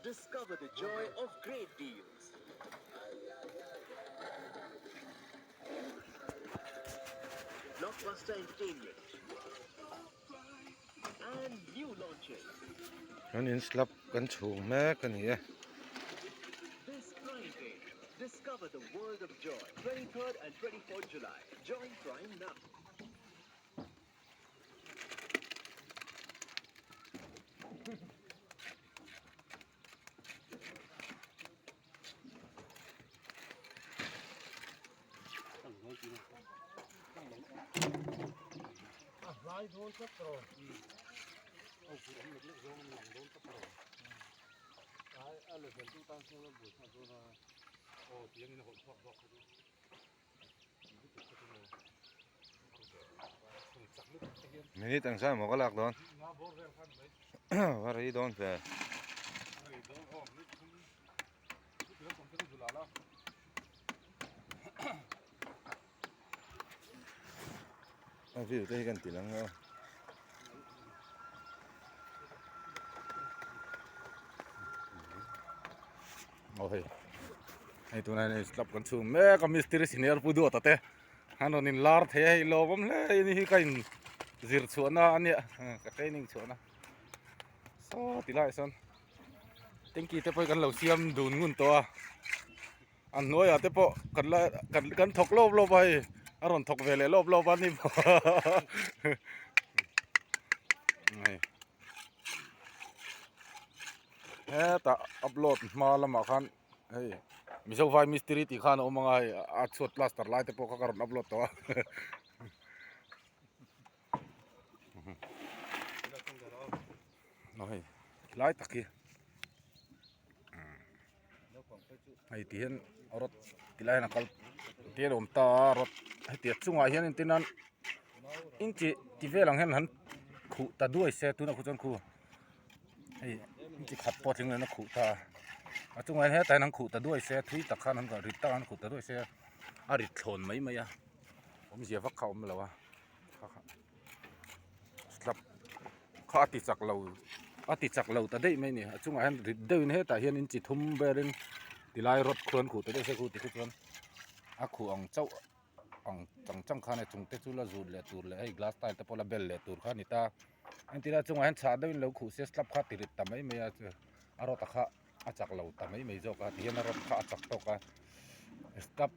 Discover the joy of great deals. Blockbuster entertainment and new launches. Kan in slab kan chhung mek a ni e. This Prime Day, discover the world of joy. 23rd and 24th July. Join Prime now. Minute ang zah maw ka lak dawn va rei dawn ve. A view te hi kan ti lang a. Aw hei hei tunah hian slab kan chhung mek a mistiri senior pu duat a te an rawn in lar thei a hei lawm awm hle a ni hi ka in zir chhuahna a nia ka training chhuahna saw ti laiah sawn tanky te pawh hi kan lo siam dun ngun tawh a a hnuaiah te pawh kan la kan kan thawk lawp lawp a hei a rawn thawk ve leh lawp lawp a ni hei. Hetah upload hma lamah khan hei Mizo vai mistiri tih khan a awm anga hei a chhuat plaster lai te pawh kha ka rawn upload tawh a aw hei lai tak hi hei ti hian rod ti lai hian a kal ti hian a awm ta a rod heti a chungah hian entir nan inchi ti vel ang hian han khuh ta duai se tunah khu chuan khu hei inchi khat pawh tling lo in a khuh ta a a chungah hian hetah hian an khuh ta duai se thui tak khan an rit tak an khuh ta duai se a rit thlawn mai mai a awmzia vak kha a awm lo a slab kha a ti chak lo a ti chak lo ta daih mai a ni a chungah hian rit deuhin hetah hian inchi thum verin tilai rod khuan khuh ta daih se khu ti khu chuan a khuh ang chauh ang chang chang khan a chung te chu la zut leh tur leh hei glass tile te pawh la bel leh tur kha a ni ta engtin a chungah hian chhah deuhin lo khuh se slab kha a ti rit ta mai mai a a rod a kha a chak lo ta mai mai zawk a tihian a rod kha a chak tawk a slab.